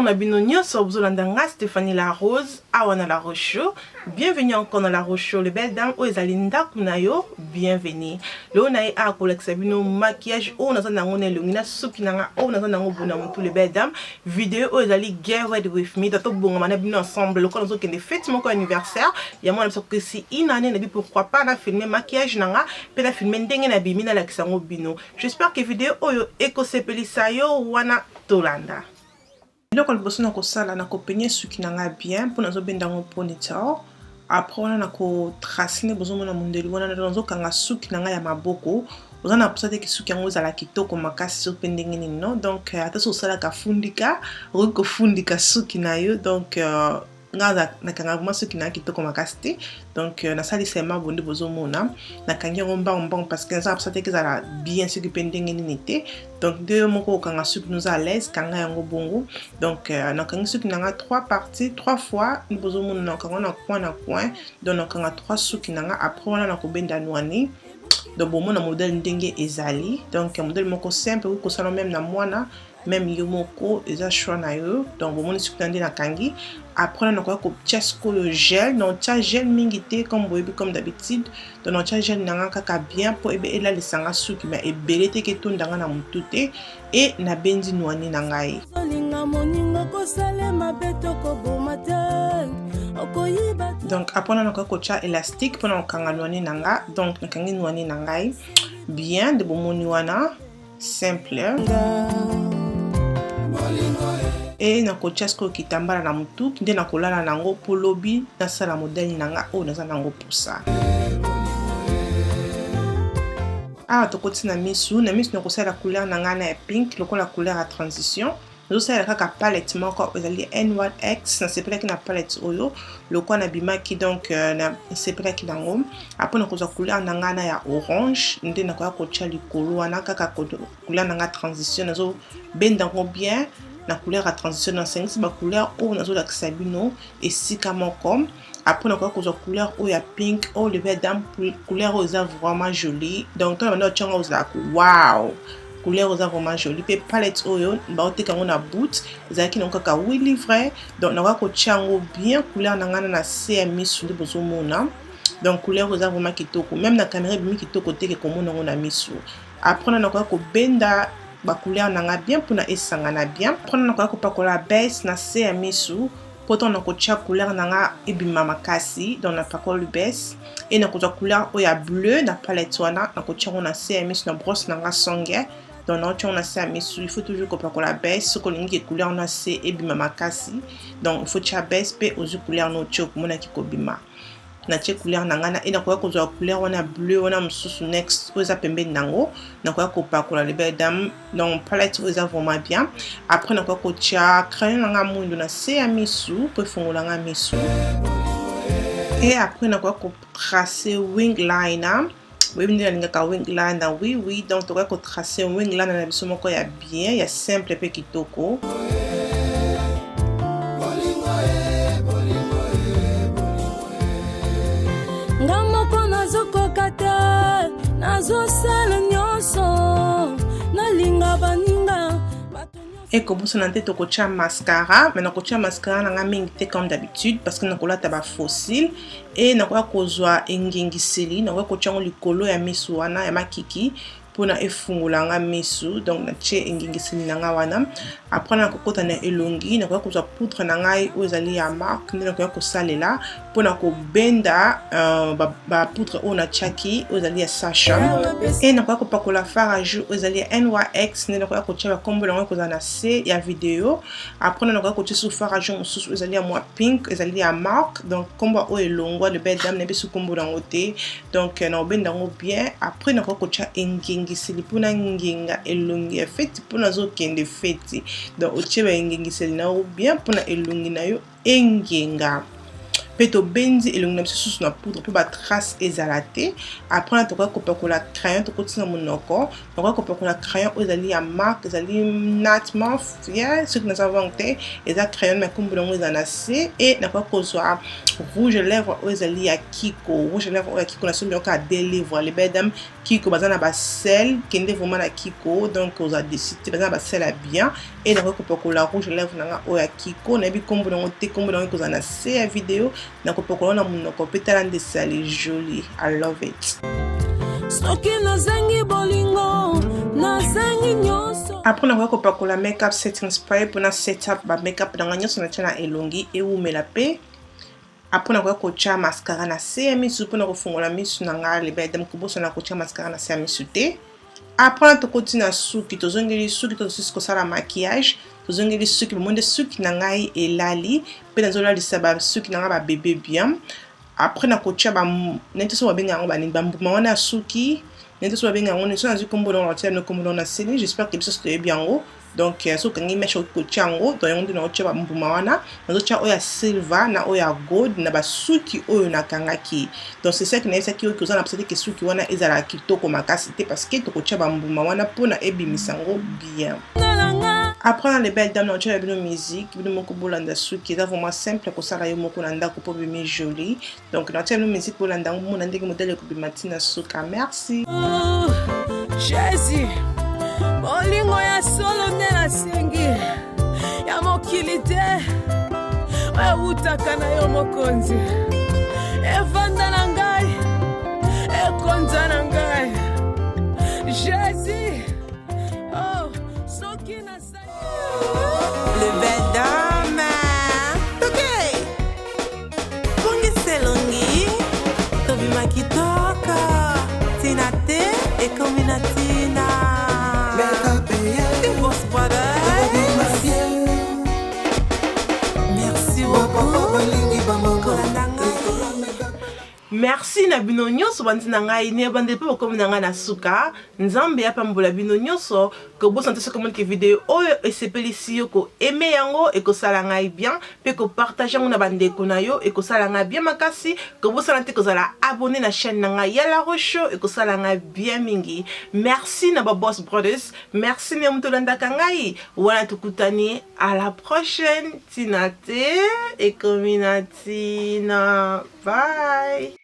na bino nyonso bozolanda nga Stéphanie La Rose awa na La Rose Show. Bienvenue encore na La Rose Show, les belles dames oyo ezali ndako na yo, bienvenue. Lelo na ye awa kolakisa bino maquillage oyo naza nango na elongi na suki na nga oyo naza nango bona motu, les belles dames. Video oyo ezali get ready with me, tobongama na bino ensemble lokola nazokende fête moko anniversaire ya mwana biso akokisi une année. Nabi pourquoi pas na filmer maquillage na nga mpe na filmer ndenge nabimi, nalakisa yango bino. J'espère que video oyo ekosepelisa yo. Wana tolanda eloko liboso na kosala, na kopeigner suki na nga bien mpo nazobenda yango ponytail. Après wana na kotracer nde bozomona mondeli wana, nazokanga suki na ngai ya maboko. Oza na mposa teke suki yango ezala kitoko makasi so mpe ndenge nini, no. Donc ata so osalaka fundika, okoki kofundika suki na yo. Donc nga nakanga vraiment suki na kitoko makasi te. Donc nasali seulement bonde bozomona, nakangi yango mbango mbango parce que naza na mposa teke ezala bien soki mpe ndenge nini te. Donc nde yo moko okanga suki noza à l'aise, kanga yango bongo. Donc nakangi suki na nga trois parties, trois fois nde bozomona, nakanga na coin na coin. Donc nakanga trois suki na nga. Après wana nakobenda nwani. Donc bomona modèle ndenge ezali. Donc modèle moko simple, okoki kosala même na mwana, même yo moko, eza choix na yo. Donc bomoni suki na nde nakangi. Après wana nakoya kotia sikoyo gel. Naotia gel mingi te, comme boyebi, comme d'habitude. Donc naotia gel na nga kaka bien mpo ebe elalisanga suki, mais ebele te ke etondanga na motu te. E nabendi nwani na ngai. Olinga moninga, kosalema mpe tokoboma te, okoyiba. Donc après wana nakoki kotia élastique mpona kokanga nwani na nga. Donc nakangi nwani na ngai bien nde bomoni wana, simple. E nakotia sikoyo kitambala na motu nde nakolala nango mpo lobi nasala modèle na nga oyo naza nango mposa. Awa tokoti na misu. Na misu nakosalela couleur na ngai na ya pink lokola couleur ya transition. Nazosalela kaka palette moko ezali NYX. Nasepelaki na palette oyo lokola nabimaki, donc nasepelaki nango. Après nakozwa couleur na ngai na ya orange nde nakoya kotia likolo wana, kaka couleur na ngai transition. Nazobenda yango bien na couleur ya transition, nasangisi bacouleur oyo nazolakisa bino esika moko. Après nakoya kozwa couleur oyo ya pink oyo, les belles dames. Couleur oyo eza vraiment jolie. Donc ntango banda otiango, ozalaka wow, couleur eza vraiment jolie. Mpe palette oyo baoteka yango na Boots, ezalaki nango kaka 8 livre. Donc nakoya kotia yango bien couleur na ngai na se ya misu nde bozomona. Donc couleur oyo eza vraiment kitoko, même na caméra ebimi kitoko teke komona yango na misu. Après na nakoya kobenda bacouleur na nga bien mpona esangana bien. Après na nakoya kopakola base na se ya misu mpo ntango nakotia couleur na nga ebima makasi. Donc napakoli base e nakozwa couleur oyo ya bleu na palette wana, nakotia yango na se ya misu na brosse na nga songe. Donc naotia yango na se ya misu. Il faut toujours kopakola base soki olingi ke couleur na se ebima makasi. Donc il faut tia base mpe ozwi couleur na otie, okomonaki kobima. Natie couleur na ngai na e nakoya kozwa couleur wana bleu wana mosusu next oyo eza pembeni nango, nakoya kopakola, les belles dames. Donc palette oyo eza vraiment bien. Après nakoya kotia crayon na ngai mwindu na se ya misu mpo efongola ngai misu. E après nakoya kotracer wing liner. Boyebi nde nalingaka wing liner, oui. Donc tokoya kotracer wing liner na biso moko ya bien, ya simple mpe kitoko. Nga moko nazokoka te, nazosala nyonso, nalinga baninga bato nyonso. Ekobosana te, tokotia mascara, mais nakotia mascara na nga mingi te comme d'habitude parce que nakolata bafaux-cils. E nakoya kozwa engengiseli, nakoya kotia yango likolo ya misu wana ya makiki mpona efungola nga misu. Donc natie engengiseli na nga wana. Après nakokota na elongi, nakoya kozwa poudre na ngai oyo ezali ya marque nde nakoya kosalela mpona kobenda bapoudre oyo natiaki oyo ezali ya Sacha. E nakoya kopakola fard à joues oyo ezali ya NYX nde nakoya kotia bakombo yango ekozala na se ya video. Après nakoya kotia su fard à joues mosusu oyo ezali ya mwa pink, ezali ya marque. Donc kombo oyo elongwa, les belles dames, nayebi su kombo yango te. Donc nakobenda yango bien. Après nakoya kotia engengiseli mpona ngenga elongi ya feti mpona azokende feti. Donc otie baengengiseli na yo bien mpona elongi na yo engenga. Mpe tobendi elongi na biso susu na poudre mpo batrace ezala te. Après na tokoki kopakola crayon, tokotina monoko. Nakoki kopakola crayon oyo ezali ya marque, ezali Natmof, yeah, soki naza wrong te, eza crayon mais kombo yango eza na se. E nakoki kozwa rouge lèvre oyo ezali ya Kiko. Rouge lèvre oyo ya Kiko nasombi yango kaka 2 livres, les belles dames. Kiko baza na ba sel, kende vraiment na Kiko, donc oza déçu te, baza na ba sel ya bien. Et nakoki kopakola rouge à lèvres na nga oyo ya Kiko, nayebi kombo nango te, kombo nango ekozala na se ya video, nakopakola na monoko mpe tala nde esali joli. I love it. Soki nazangi bolingo, nazangi nyonso. Après nakoki kopakola makeup setting spray mpona set up ba makeup na nga nyonso natia na elongi ewumela mpe. Après nakoki kotia mascara na se ya misu mpona kofungola misu na nga lebele, kobosana kotia mascara na se ya misu te. Après tokoti na suki, tozongeli suki, tozosusi kosala maquillage, tozongeli suki. Bomoni nde suki na ngai elali mpe nazolalisa basuki na ngai babebe bien. Après nakotia neti so babenga yango banini, bambuma wana ya suki, neti so babenga yango nini, so nazwi kombo nango, natia no kombo nango na seni. J'espère que biso so toyebi yango. Donc soki okangi mèche, okoki kotia yango. Donc yango nde nakotia bambuma wana, nazotia oyo ya silver na oyo ya gold na basuki oyo nakangaki. Donc c'est ça que nayebisaki oyo, koza na posa te ke suki wana ezalaka kitoko makasi te, parce que tokotia bambuma wana mpona ebimisa yango bien. Après na les belles dames, nakotiela bino musique, bino moko bolanda. Suki eza vraiment simple kosala yo moko na ndako mpo bimi joli. Donc nakotiela bino musique, bolanda yango, mona ndenge modèle ekobima ntina suka. Merci. Jésus, bolingo ya solo nde nasengi, ya mokili te, oyo ewutaka na yo mokonzi, evanda na ngai, ekonza na ngai, Jésus. Oh, soki nasali Les belles dames. Ok. Bongisa elongi, tobima kitoko, tina te ekomi na ntina. Boss Brothers. Merci beaucoup. Kolanda ngai. Merci na bino nyonso bandi na ngai ne ebandeli mpe bokomi na ngai na suka. Nzambe apambola bino nyonso. Kobosana te, soki omoniki video oyo esepelisi yo, koaimer yango ekosala ngai bien, mpe kopartager yango na bandeko na yo ekosala ngai bien makasi. Kobosana te kozala abonné na chaîne na ngai ya La Roche, ekosala ngai bien mingi. Merci na Baboss Brothers, merci na moto olandaka ngai wana. Tokutani à la prochaine. Ntina te ekomi na ntina. Bye.